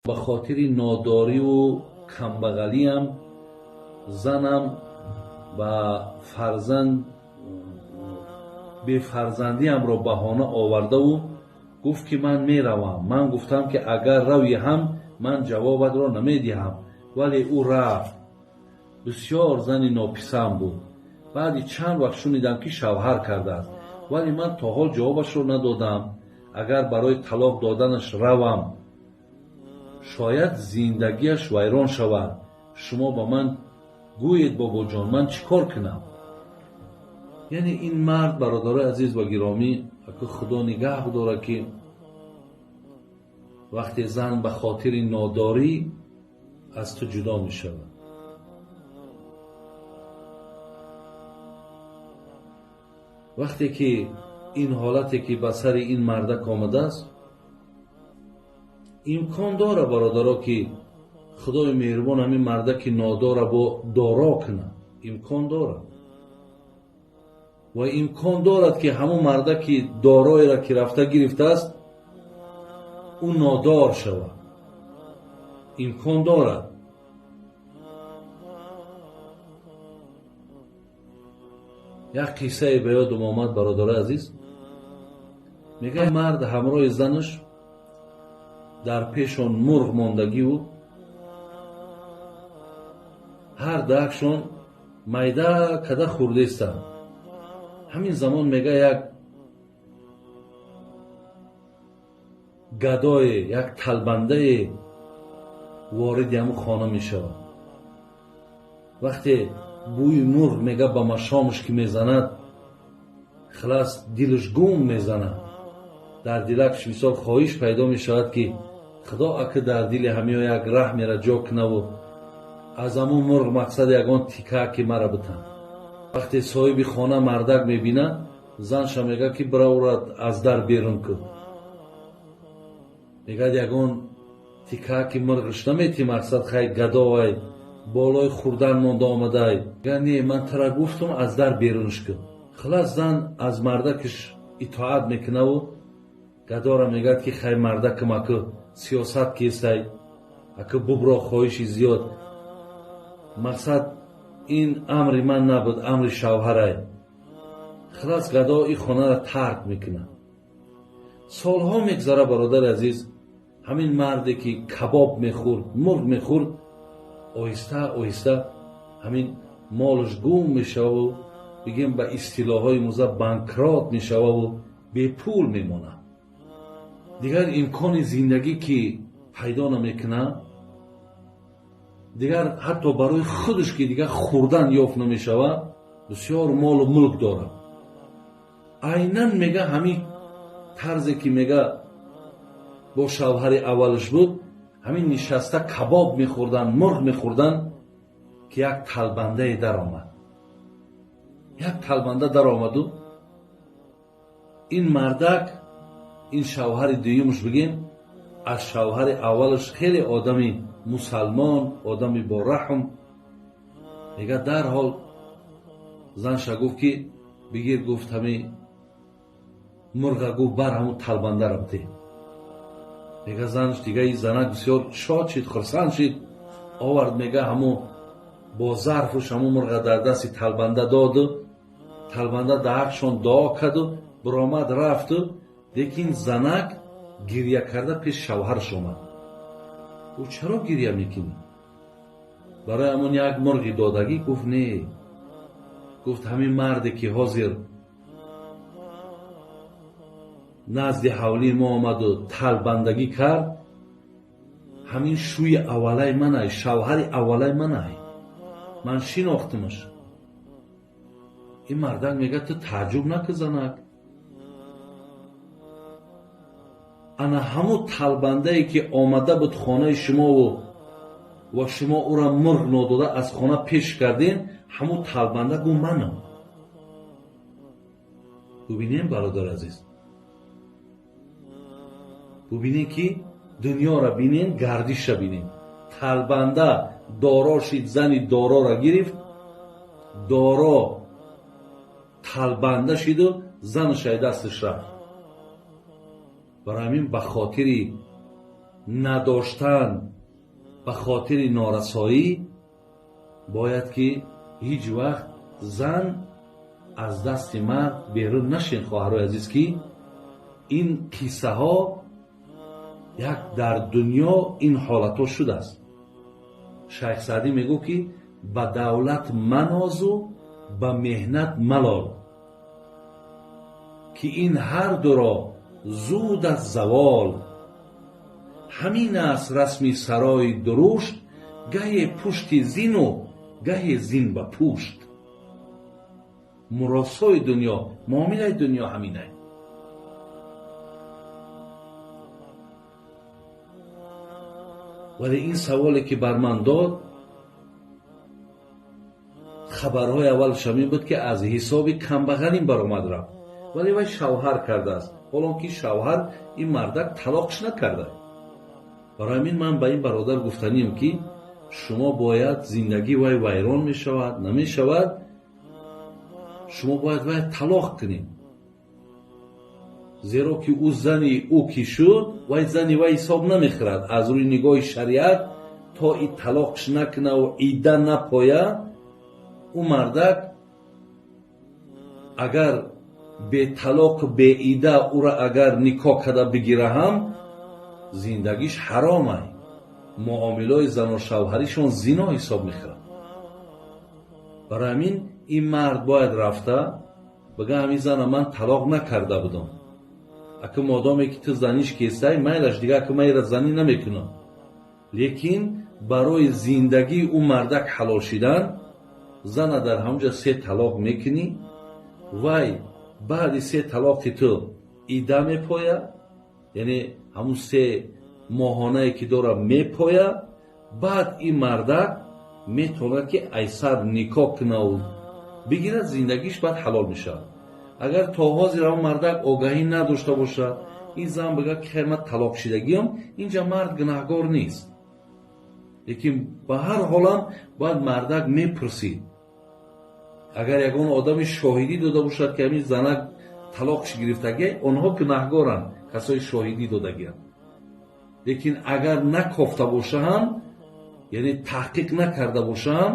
Ба хотири нодориву камбағалиам занам ба фарзанд бефарзандиамро баҳона овардаву гуфт, ки ман меравам. Ман гуфтам, ки агар равӣ ҳам, ман ҷавобатро намедиҳам, вале ӯ рафт. Бисёр зани нописанд буд. Баъди чанд вақт шунидам, ки шавҳар кардааст, вале ман то ҳол ҷавобашро надодам. Агар барои талоқ доданаш равам, шояд зиндагиаш вайрон шавад. Шумо ба ман гӯед, бобоҷон, ман чӣ кор кунам? Яъне ин мард, бародарои азиз ва гиромӣ, аку Худо нигаҳ дорад, ки вақте зан ба хотири нодорӣ аз ту ҷудо мешавад, вақте ки ин ҳолате ки ба сари ин мардак омадааст, имкон дора, бародаро, ки Худои меҳрубон ҳамин мардаки нодора бо доро кунад. Имкон дорад ва имкон дорад, ки ҳамон мардаки дороеро, ки рафта гирифтааст, ӯ нодор шавад. Имкон дорад. Як қиссае ба ёдам омад, бародарои азиз. Мегӯяд, мард ҳамроҳи занаш дар пешон мурғ мондагиву ҳар дуакшон майда када хӯрдестанд. Ҳамин замон, мега, як гадое, як талбандае вориди ҳамун хона мешавад. Вақте бӯи мурғ, мега, ба машомаш ки мезанад, хилас, дилаш гум мезанад. Дар дилакш мисол хоҳиш пайдо мешавад, ки Худо ака дар дили ҳамиё як раҳмера ҷо кунаву аз ҳамун мурғ, мақсад, ягон тика ки мара битан. Вақте соҳиби хона мардак мебинад, занша мегӯяд, ки бира, ӯра аз дар берун кун. Мегӯяд, ягон тика ки мурғш наметӣ, мақсад, хай, гадовай, болои хӯрдан монда омадай. Мегӯяд, не, ман тара гуфтам, аз дар берунш кун. Хилас, зан аз мардакаш итоат мекунаву гадора мегӯяд, ки хай, мардакам аку сиёсат кесай, аку бубро, хоҳиши зиёд, мақсад, ин амри ман набуд, амри шавҳарай. Хилас, гадо ин хонаро тарк мекунад. Солҳо мегзара, бародари азиз. Ҳамин марде ки кабоб мехӯрд, мурғ мехӯрд, оҳиста оҳиста ҳамин молаш гум мешававу, бигем, ба истилоҳҳои муза банкрот мешававу бепул мемонад. Дигар имкони зиндагӣ ки пайдо намекунад, дигар ҳатто барои худаш ки дигар хӯрдан ёфт намешавад. Бисёр молу мулк дорад. Айнан, мега, ҳамин тарзе ки, мега, бо шавҳари аввалаш буд, ҳамин нишаста кабоб мехӯрдан, мурғ мехӯрдан, ки як талбандае даромад. Як талбанда даромаду ин мардак, ин шавҳари дуюмаш, бигем, аз шавҳари аввалаш хеле одами мусалмон, одами бораҳм. Мега, дарҳол занша гуфт, ки бигир, гуфт, ҳами мурға, гуфт, бар ҳамун талбандара бидеҳ. Мега, занш дига, и занак бисёр шод шид, хурсанд шид. Овард, мега, ҳамун бо зарфуш ҳамун мурға дар дасти талбанда доду. Талбанда даҳақшон дуо карду биромад рафту. Лекин занак гирья карда пеш шавҳараш омад. Ӯ чаро гирья мекунӣ? Барои ҳамон як мурғи додагӣ? Гуфт, не. Гуфт, ҳамин марде ки ҳозир назди ҳавлии мо омаду талбандагӣ кард, ҳамин шӯи аввалаи манай, шавҳари аввалаи манай, ман шинохтимаш. Ин мардак мегӯяд, ту тааҷҷуб накун, занак. Ана ҳамун талбандае ки омада буд хонаи шумову ва шумо ӯра мурғ нодода аз хона пеш кардем, ҳамун талбанда гу манам. Бубинем, бародари азиз, бубинем, ки дунёра бинем, гардиша бинем. Талбанда доро шид, зани дорора гирифт, доро талбанда шиду занашай дасташ рафт. Барои ҳамин ба хотири Надоштан, ба хотири норасоӣ бояд ки ҳеҷ вақт зан аз дасти мард берун нашин. Хоҳарои азиз, ки ин қиссаҳо як дар дунё ин ҳолатҳо шудааст. Шайх Саъдӣ мегӯ, ки ба давлат манозу, ба меҳнат малол, ки ин ҳар дуро зуд аз завол. Ҳамин аст расми сарои дурушт, гаҳе пушти зину гаҳе зин ба пушт. Муросои дунё, муомилаи дунё ҳаминай. Вале ин саволе ки бар ман дод, хабарҳои аввалаш ҳамин буд, ки аз ҳисоби камбағалин баромад рафт, вале вай шавҳар кардааст, ҳолон ки шавҳар ин мардак талоқш накарда. Барои ҳамин ман ба ин бародар гуфтанием, ки шумо бояд, зиндагии вай вайрон мешавад, намешавад, шумо бояд вай талоқ кунед, зеро ки ӯ зани ӯ ки шуд, вай зани вай ҳисоб намехӯрад аз рӯи нигоҳи шариат. То и талоқш накунаву идда напоя, ӯ мардак агар беталоқу беида ӯра агар никоҳ карда бигира ҳам, зиндагиш ҳаромай, муомилаи зану шавҳаришон зино ҳисоб мехӯрад. Барои ҳамин ин мард бояд рафта бага: «Ҳамин зана ман талоқ накарда будам. Ака, модоме ки ту заниш кестай, майлаш, дига ака ман ира занӣ намекунам». Лекин барои зиндагии ӯ мардак ҳалол шидан, зана дар ҳамонҷа се талоқ мекунӣ. Вай баъди се талоқи ту ида мепоя, яъне ҳамун 3 моҳонае ки дора мепоя. Баъд ин мардак метавонад, ки айсар никоҳ кунаву бигирад, зиндагиш баъд ҳалол мешавад. Агар то ҳозир ҳамон мардак огаҳӣ надошта бошад, ин зан бигӯяд, ки хай, ман талоқшидагиам, инҷа мард гунаҳгор нест. Лекин ба ҳар ҳолам бояд мардак мепурсид. Агар ягон одами шоҳидӣ дода бошад, ки ҳамин занак талоқш гирифтагӣ, онҳо гунаҳгоранд, касои шоҳидӣ додагианд. Лекин агар накофта боша ҳам, яъне таҳқиқ накарда боша ҳам,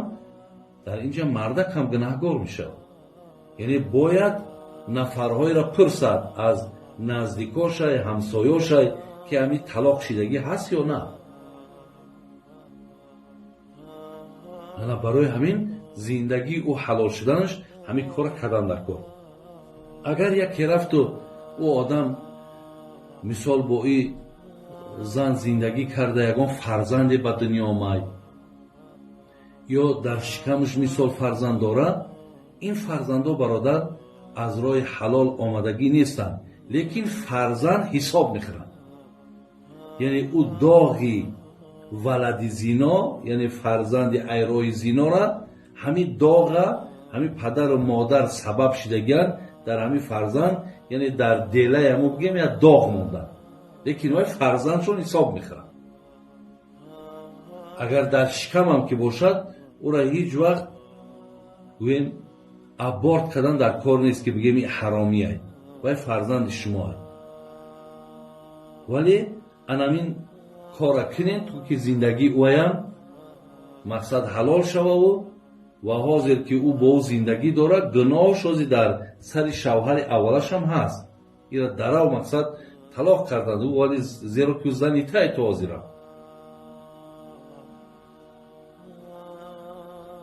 дар инҷа мардак ҳам гунаҳгор мешавад. Яъне бояд нафарҳоеро пурсад аз наздикошай, ҳамсоёшай, ки ҳамин талоқ шидагӣ ҳаст ё на. Ана барои ҳамин зиндагии ӯ ҳалол шуданаш ҳамин кора кардан дар кор. Агар яке рафту ӯ одам мисол бо и зан зиндагӣ карда, ягон фарзанде ба дунё омад ё дар шикамаш мисол фарзанд дорад, ин фарзандо, бародар, аз роҳи ҳалол омадагӣ нестанд, лекин фарзанд ҳисоб мехӯранд. Яъне ӯ доғи валади зино, яъне фарзанди айрои зинора, ҳамин доға ҳамин падару модар сабаб шидагианд дар ҳамин фарзанд, яъне дар делаи ҳамо бигем як доғ монда, лекин вай фарзандшон ҳисоб мехӯрад. Агар дар шикамам ки бошад, ӯра ҳеҷ вақт гӯем аборт кардан дар кор нест, ки бигем ин ҳаромияй, вай фарзанди шумоай. Вале анамин кора кунед, то ки зиндагии ӯаям мақсад ҳалол шававу ва ҳозир ки ӯ бо ӯ зиндагӣ дорад, гуноҳш ҳозир дар сари шавҳари аввалашам ҳаст. Ира дарав мақсад талоқ карданд ӯ, вале зеро ки ӯ зани тай то ҳозира.